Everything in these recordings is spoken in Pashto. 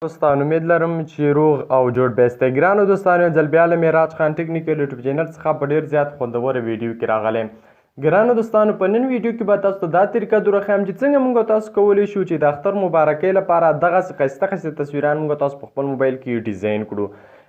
دوستان، امید لرم چې روغ او جوړ به یاستئ. ګرانو دوستانو، یو ځل بیا له معراج خان ټیکنیکل یوټیوب چینل څخه په ډیر زیات خوندوره ویډیو کې راغلی. ګرانو دوستانو، په نن ویډیو کې به تاسو ته دا طریقه درښیم چې څنګه موږ تاسو کولی شو چې د اختر مبارکۍ لپاره دغسې ښایسته ښایسته تصویران موږ تاسو په خپل موبایل کې ډیزاین کړو.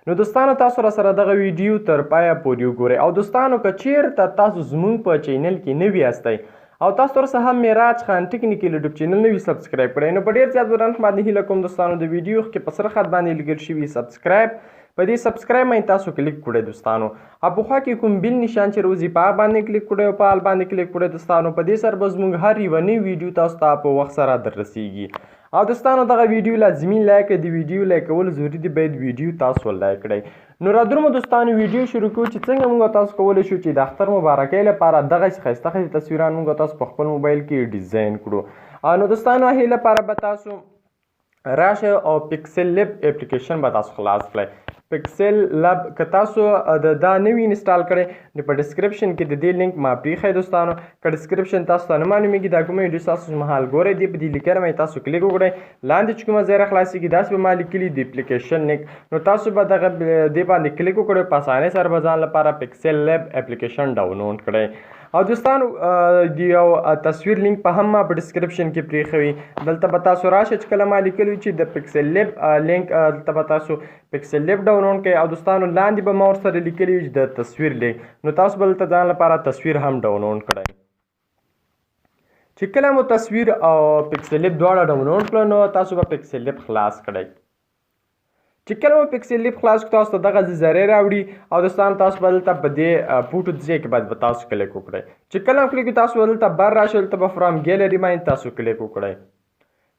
نو دوستانو، تاسو را سره دغه ویډیو تر پایه پورې وګورئ. او دوستانو، که چیرته تاسو زموږ په چینل کې نوي یاستئ او تاسو تر اوسه هم معراج خان ټیکنیکل یوټیوب چینل نه وي subscribe کړی، نو په ډیر زیات درنښت باندې هیله کوم دوستانو، د ویډیو کې په سره خط باندې لیکل شوي subscribe، په دې subscribe باندې تاسو کلیک کړئ دوستانو. او په خوا کې کوم bell نشان چې راوځي، په هغه باندې کلیک کړئ او په all باندې کلیک کړئ دوستانو. په دې سره به زموږ هر یوه نوې ویډیو تاسو ته په وخت سره در رسیږي. او دوستانو، دغه ویډیو لازمي لایک کړئ. د ویډیو لایک کول ضروري دي، باید ویډیو تاسو لایک کړئ. نو رادرومو دوستانو، ویډیو شروع کوو چې څنګه موږ تاسو کولی شو چې د اختر مبارکۍ لپاره دغه ښایسته ښایسته تصویران موږ تاسو په خپل موبایل کې ډیزاین کړو. نو دوستانو، هغې لپاره به تاسو راشئ او پیکسل لب اپلیکیشن به تاسو خلاص کړئ. پیکسل لب که تاسو د دا نوی install کړئ، نو په description کې د دې لینک ما پریښی دوستانو. که description تاسو ته نه معلومیږي، دا کومه ویډیو تاسو مهال ګورئ، دې په دې لیکنه باندې تاسو کلیک وکړئ. لاندې چې کومه ځای راخلاصېږي، داسې به ما لیکلي د اپلیکیشن لینک، نو تاسو به دغه دې باندې کلیک وکړئ، په اسانۍ سره به ځان لپاره پیکسل لب اپلیکیشن ډاونلوډ کړئ. او دوستانو، د یو تصویر لینک په هم ما په description کې پریښوي. دلته به تاسو راشئ، چې کله ما لیکلي چې د پیکسل لب لینک، دلته به تاسو پیکسل لب ډاونلوډ کړئ. او دوستانو، لاندې به ما ورسره لیکلي چې د تصویر لینک، نو تاسو به دلته ځان لپاره تصویر هم ډاونلوډ کړئ. چې کله مو تصویر او پیکسل لب دواړه ډاونلوډ کړل، نو تاسو به پیکسل لب خلاص کړئ. چې کله مو پیکسل لب خلاص کړو، تاسو ته دغه ذریعه راوړي. او دوستان، تاسو به دلته په دې photo ځای کې باید به تاسو کلیک وکړئ. چې کله کلیک، تاسو به دلته بر راشئ، دلته به from gallery باندې تاسو کلیک وکړئ.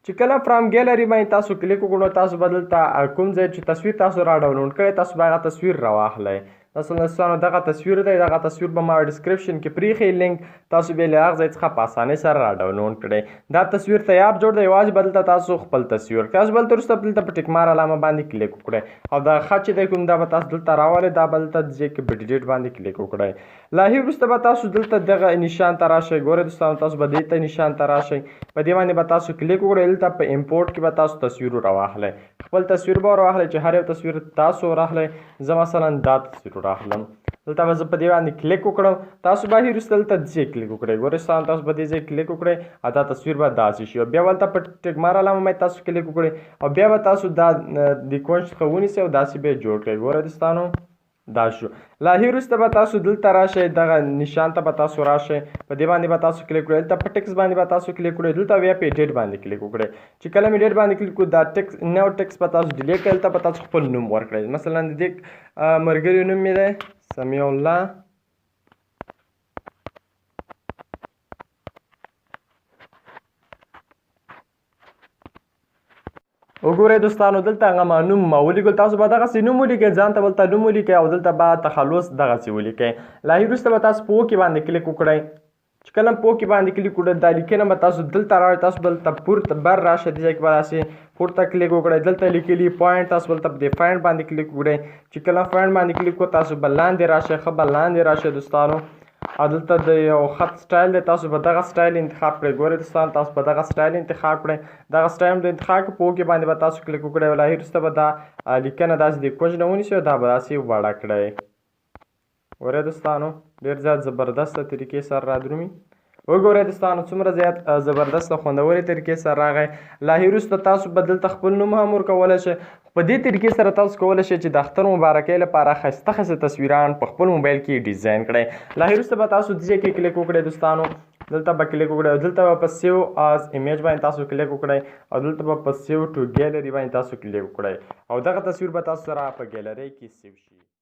چې کله from gallery باندې تاسو کلیک وکړو، تاسو به دلته کوم ځای چې تصویر تاسو را ډاونلوډ کړئ، تاسو به هغه تصویر راواخلئ. تاسو دوستانو، دغه تصویر دی. دغه تصویر به ما description کې پریښی لینک، تاسو به له هغه ځای څخه په اسانۍ سره را ډاونلوډ کړئ. دا تصویر تیار جوړ دی، یوازې به دلته تاسو خپل تصویر تاسو بل وروسته دلته په ټیک مار علامه باندې کلیک وکړئ. او دا خط چې دی کوم، دا به تاسو دلته راولئ، دا به دلته ځای کې په edit باندې کلیک وکړئ. له هغې وروسته به تاسو دلته دغه نشان ته راشئ. ګورئ دوستانو، تاسو به دې ته نشان ته راشئ، په دې باندې به تاسو کلیک وکړئ. دلته په import کې به تاسو تصویر راواخلئ، خپل تصویر به راواخلئ. چې هر یو تصویر تاسو راخلئ، زه مثلا دا تصویر راخلم، دلته به زه په دې باندې کلیک وکړم. تاسو به وروسته دلته ځای کلیک وکړئ. ګورئ دوستانو، تاسو به دې ځای کلیک وکړئ او دا تصویر به داسې شي. او بیا ورته په ټیک مار علامه باندې تاسو کلیک وکړئ او بیا به تاسو دا د کونج څخه ونیسئ او داسې به یې جوړ کړئ. ګورئ دوستانو، دا شو. له هغې وروسته به تاسو دلته راشئ، دغه نشان ته به تاسو راشئ، په دې باندې به تاسو کلیک وکړئ. دلته په ټیکس باندې به تاسو کلیک وکړئ، دلته بیا په edit باندې کلیک وکړئ. چې کله مې edit باندې کلیک وکړو، دا ټیکس نو ټیکس به تاسو delete کړئ. دلته به تاسو خپل نوم ورکړئ. مثلا د دې ملګري نوم مې دی سمیع الله. وګورئ دوستانو، دلته هغه ما نوم ما ولیکل. تاسو به دغسې نوم ولیکئ، ځان ته دلته نوم ولیکئ او دلته به تخلص دغسې ولیکئ. له هغې وروسته به تاسو په okay باندې کلیک وکړئ. چې کله په okay باندې کلیک وکړئ، دا لیکنه به تاسو دلته راوړئ. تاسو به دلته پورته بر راشئ، دې ځای کې به داسې پورته کلیک وکړئ. دلته لیکلي font، تاسو به دلته په دې font باندې کلیک وکړئ. چې کله font باندې کلیک وکړئ، تاسو به لاندې راشئ، ښه به لاندې راشئ دوستانو. او دلته د یو خط سټایل دی، تاسو به دغه سټایل انتخاب کړئ. ګورئ دوستان، تاسو به دغه سټایل انتخاب کړئ. دغه سټایل د انتخاب کړئ، په okay باندې به تاسو کلیک وکړئ. او له هغې وروسته به دا لیکنه داسې د کونج نه ونیسئ او دا به داسې وړه کړئ. ګورئ دوستانو، ډېر زیات زبردسته طریقې سره رادرومي. وګورئ دوستانو، څومره زیات زبردست او خوندورې طریقې سره راغی. له هغې وروسته تاسو به دلته خپل نوم هم ورکولی شئ. په دې طریقې سره تاسو کولی شئ چې د اختر مبارکۍ لپاره ښایسته ښایسته تصویران په خپل موبایل کې ډیزاین کړئ. له هغې وروسته به تاسو دې ځای کې کلیک وکړئ دوستانو، دلته به کلیک وکړئ او دلته به په save as image باندې تاسو کلیک وکړئ او دلته به په save to gallery باندې تاسو کلیک وکړئ او دغه تصویر به تاسو سره په ګیلري کې save شي.